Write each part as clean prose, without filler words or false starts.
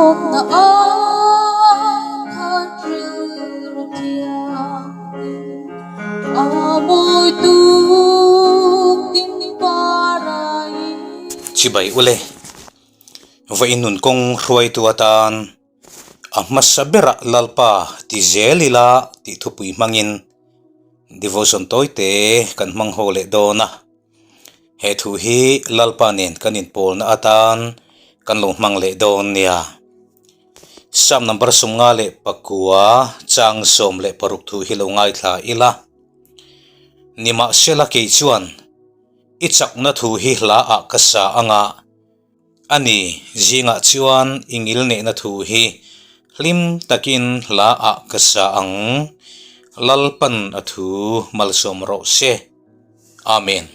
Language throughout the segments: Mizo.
Lawmna ai khan rilru thianghlim a mawi tuk ding parai. Chibai ule, va inun kawng hruaitu atan a hmasa berah Lalpa ti zel ila tih thupui hmangin devotion tawite kan hmang ho leh dawn a. He thu hi Lalpa nen kan inpawlna atan kan lo hmang leh dawn nia. Psalm number 59 chang 16 thu hi lo ngaithla ila. Nimahsela kei chuan i chakna thu hi hla ah ka sa anga a ni zingah chuan i ngilneihna thu hi hlim takin hla ah ka sa ang. Lalpan a thu malsawm rawh se. Amen.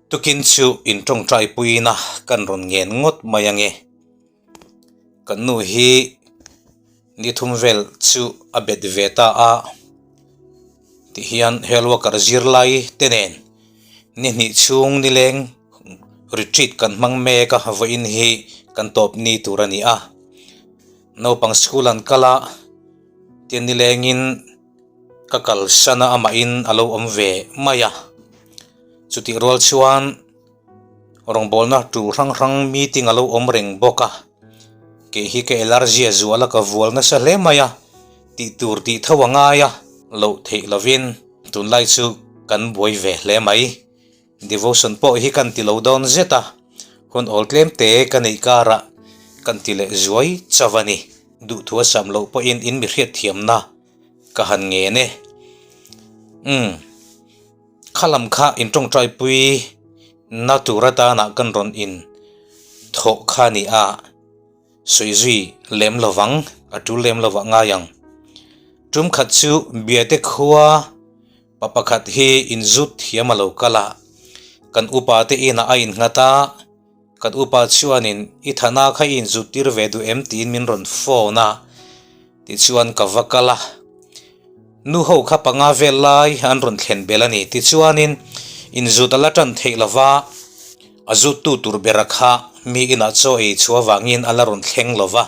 Tukin chu in tawngtai puina kan rawn ngen ngawt mai ange. Kan nu hi ni thum vel chu a bet ve ta a, tihian health worker zirlai te nen ni hnih chhung nileng retreat kan hmang mek a, vawiin hi kan tawp ni tur a ni a. Naupang school an kal a, tian nilengin. Ka kalsan a amahin a lo awm ve mai a, chutih rual chuan rawngbawlna tur hrang hrang meeting a lo awm reng bawk a, kei hi ka allergy a zual a ka vual nasa hle mai a, tih tur tih tho a ngai a, loh theih lovin tunlai chu kan buai ve hle mai, devotion pawh hi kan ti lo dawn zet a, hun awl tlem te ka neih karah kan ti leh zuai chauh a ni, duhthu a sam loh pawhin in mi hriatthiamna. Ka han ngen e. Umm. Kha lam kha in tawngtai pui na tur atana kan rawn in thawh kha ni a, sawi zui lem lo vang, a tul lem lo vah ngai ang. Tum khat chu Biate khua pa pakhat hi in zut thiam a lo kal a, kan upa te inah a innghat a, Kan upa chuanin i thana kha i inzut tir ve duh em tiin min rawn phone a, tichuan ka va kal a. Nu ho kha panga vel lai an rawn thlen bel a ni. Tichuanin inzut a la tan theih lo va, a zuttu tur bera kha mi inah chaw ei chhuah avangin a la rawn thleng lo va.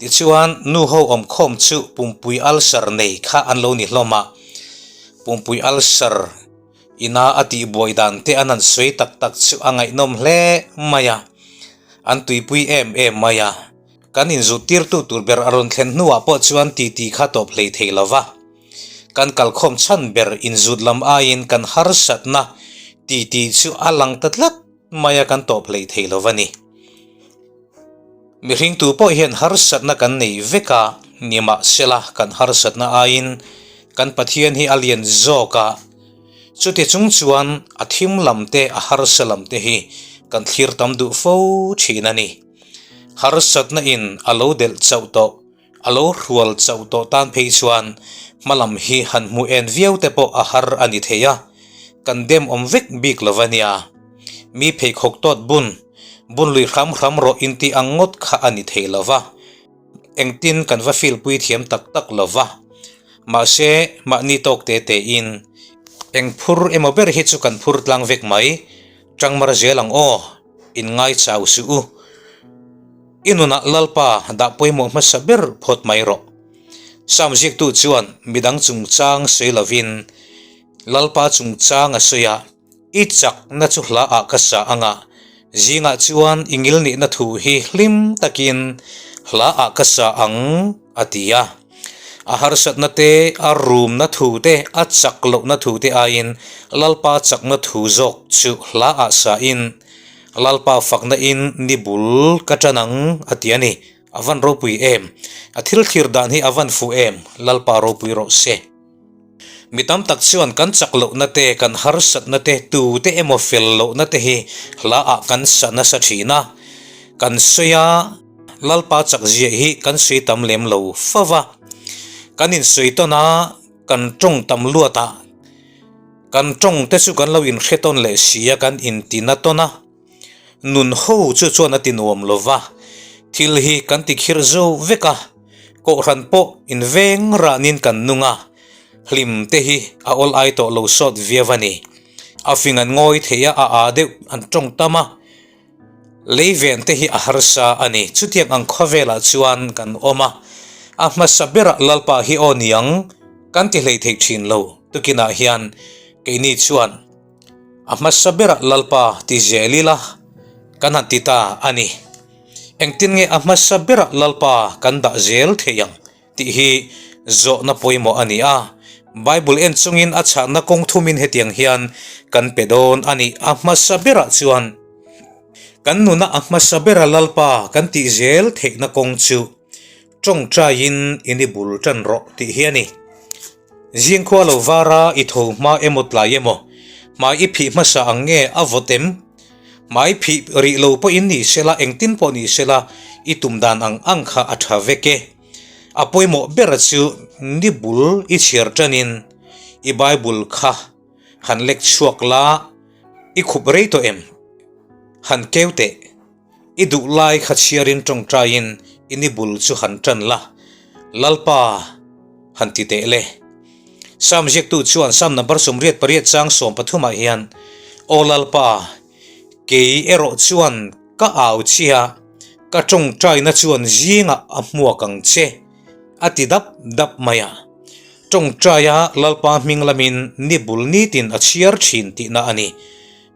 Tichuan nu ho awmkhawm chu pumpui ulcer nei kha an lo ni hlawm a, pumpui ulcer Ina a tihbuai dan te an han sawi tak tak chu a ngaihnawm hle mai a, an tuipui em em mai a. Kan inzut tirtu tur ber a rawn thlen hnuah pawh chuan titi kha tawp hlei thei lo va. Kan kalkhawm chhan ber inzut lam aiin kan harsatna titi chu a lang ta tlat mai a kan tawp hlei thei lo va ni. Mihring tu pawh hian harsatna kan nei vek a, nimahsela kan harsatna aiin kan Pathian hi a lian zawk a, chuti chung chuan a thim lam te a harsa lam te hi kan thlir tam duh fo thin a ni. Harsatna in a lo delh chauh tawh, a lo hrual chauh tawh tan phei chuan hmalam hi han hmu en viau te pawh a har a ni thei a, kan dem awm vek bik lo a nia. Mi pheikhawk tawt bun. Bun lui hram hram rawh inti ang ngawt kha a ni thei lo va, engtin kan va feel pui thiam tak tak lo va. Mahse, mahni tawk te tein eng phur emaw ber hi chu kan phur tlang vek mai, tangmar zel ang aw, in ngai chau suh u. I nunah Lalpa dah pawimawh hmasa ber phawt mai rawh. Sam ziaktu chuan midang chungchang sawi lovin Lalpa chungchang a sawi a. I chakna chu hla ah ka sa anga, zingah chuan i ngilnihna thu hi hlim takin hla ah ka sa ang, a ti a. A harsatna te, a rumna thu te, a chak lohna thu te aiin Lalpa chakna thu zawk chu hla ah sa in, Lalpa fakna in ni bul ka tan ang, a ti a ni. A van ropui em? A thil thlir dan hi a van fuh em? Lalpa ropui rawh se. Mi tam tak chuan kan chak lohna te, kan harsatna te, tute emaw fel lohna te hi hla ah kan sa nasa thin a. Kan sawi a, Lalpa chak ziah hi kan sawi tam lem lo fo va. Kan insawi tawn a, kan tawng tam luat a, kan tawng te chu kan lo inhre tawn leh si a, kan intina tawn a. Nun ho chu chuan a ti nuam lo va, thil hi kan ti khirh zo vek a, kohhran pawh in veng ranin kan nung a, hlim te hi a awl ai tawh lo sawt viau a ni. A fing an ngawi thei a, a aa deuh an tawng tam a. Lei ven te hi a harsa a ni. Chutiang ang khawvelah chuan kan awm a, a hmasa berah Lalpa hi aw niang kan ti hlei thei thin lo. Tukinah hian keini chuan a hmasa berah Lalpa ti zel ila kan han ti ta a ni. Engtin nge a hmasa berah Lalpa kan dah zel thei ang? Tih hi zawhna pawimawh a ni a, Bible en chungin a chhahna kawng thumin hetiang hian kan pe dawn a ni. A hmasa berah chuan kan nuna a hmasa bera Lalpa kan tih zel theihna kawng chu tawngtaiin in i bul tan rawh tih hi a ni. Zingkhua lo vara i tho hma emaw tlai emaw hmai i phih hmasa ang nge a vawt em? Hmai phih rih lo pawhin ni sela engtin pawh ni sela i tum dan ang ang kha a tha vek e. A pawimawh ber chu ni bul i chhiar tanin i Bible kha han lek chhuak la, i khup rei tawh em? Han keu teh. I duh lai kha chhiarin tawngtaiin i ni bul chu han tan la, Lalpa han ti teh le. Sam ziaktu chuan Sam number 88 chang 13 ah hian, Aw Lalpa, kei erawh chuan ka au che a, ka tawngtaina chuan zingah a hmuak ang che, a ti dap dap mai a. Tawngtaia Lalpa hming lamin ni bul nitin a chhiar thin tihna a ni.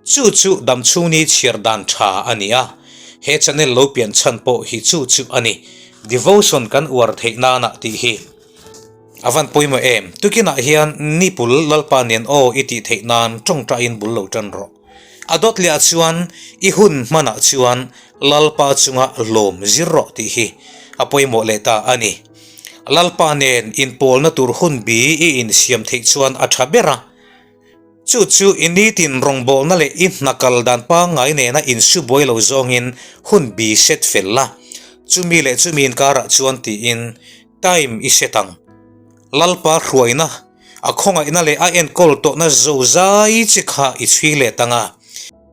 Chu chu damchhungni chhiar dan tha a ni a, he channel lo pian chhan pawh hi chu chu a ni. Devotion kan uar theih nana tih hi a van pawimawh em? Tukinah hian Nipul Lalpa nen aw i tih theih nan tawngtaiin bul lo tan rawh. A dawt leh ah chuan i hun hmanah chuan Lalpa chunga lawm zir rawh tih hi a pawimawh leh ta a ni. Lalpa nen inpawlna tur hun bi i insiam theih chuan a tha ber a. Chu chu i nitin rawngbawlna leh i hna kal dan pangngai nena insu buai lo zawngin hun bi set fel la, chumi leh chumi inkarah chuan tiin time i set ang. Lalpa hruaina, a khawngaihna leh a enkawl tawhna zozai chi kha i chhui let ang a.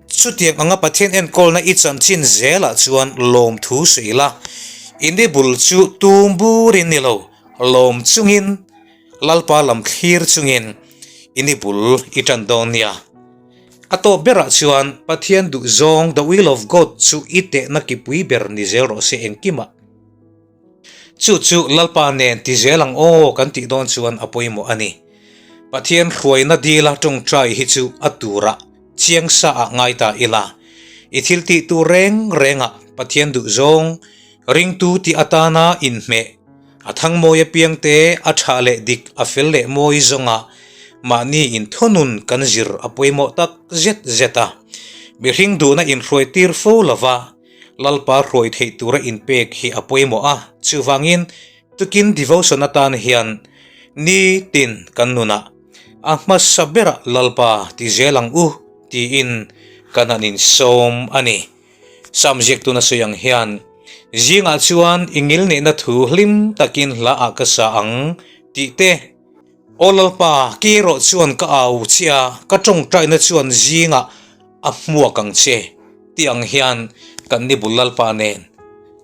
Chutiang anga Pathian enkawlna i chanchin zelah chuan lawmthu sawi la, i ni bul chu tum burin ni lo, lawm chungin, Lalpa lam thlir chungin i ni bul i tan dawn nia. A tawp berah chuan Pathian duhzawng, the will of God, chu i tehna kipui ber ni zel rawh se engkimah. Chu chu Lalpa nen ti zel ang aw kan tih dawn chuan a pawimawh a ni. Pathian hruaina dila tawngtai hi chu a turah chiang sa ah ngai ta ila. I thil tih tur reng rengah Pathian duhzawng ringtu tih atana inhmeh A thangmawi apiangte a tha leh dik, a fel leh mawi zawnga mahni inthunun kan zir a pawimawh tak zet zet a. Mihring duhna inhruai tir fo lova Lalpa hruai theih tura inpek hi a pawimawh a, chuvangin tukin devotion atan hian nitin kan nunah a hmasa berah Lalpa ti zel ang u tiin kan han insawm a ni. Sam ziaktuna sawi ang hian, Zingah chuan i ngilneihna thu hlim takin hla ah ka sa ang, tih te. Aw Lalpa, kei erawh chuan ka au che a, ka tawngtaina chuan zingah a hmuak ang che, tih ang hian kan ni bul Lalpa nen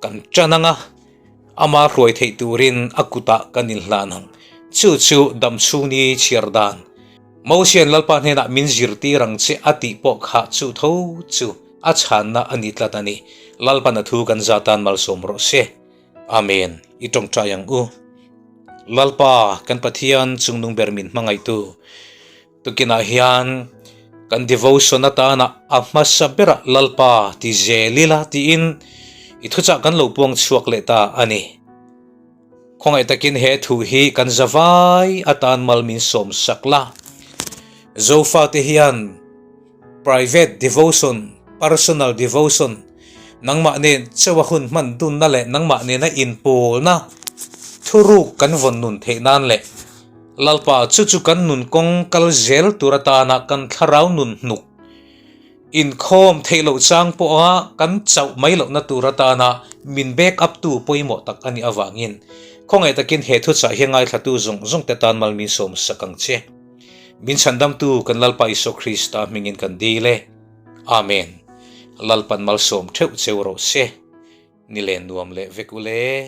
kan tan ang a, ama hruai theih turin a kutah kan inhlan ang. Chu chu damchhungni chhiar dan. Mosian Lalpa hnenah min zirtir ang che a tih pawh kha chu tho chu. A chhanna a ni tlat a ni. Lalpan a thu kan za tan malsawm rawh se. Amen. I tawngtai ang u. Lalpa, kan Pathian chungnung ber min hmangaihtu. Tukinah hian kan devotion atana a hmasa berah Lalpa ti zel ila tiin i thuchah kan lo puang chhuak leh ta a ni. Khawngaih takin he thu hi kan zavai atan mal min sawm sak la. Zofate hian Private devotion, personal devotion, nangmah nen chauha hun hman dunna leh nangmah nena inpawlna thuruk kan vawn nun theih nan leh Lalpa chu chu kan nun kawng kal zel tur atana kan thlarau nun hnuk inkhawm theih loh chang pawha kan chauh mai lohna tur atana min back up tu pawimawh tak a nih avangin khawngaih takin he thuchah hi ngaithlatu zawng zawng te tan mal min sawm sak ang che. Min chhandamtu kan Lalpa Isua Krista hmingin kan dil e. Amen. Lalpan malsawm theuh cheu rawh se. Ni len nuam leh vek ule.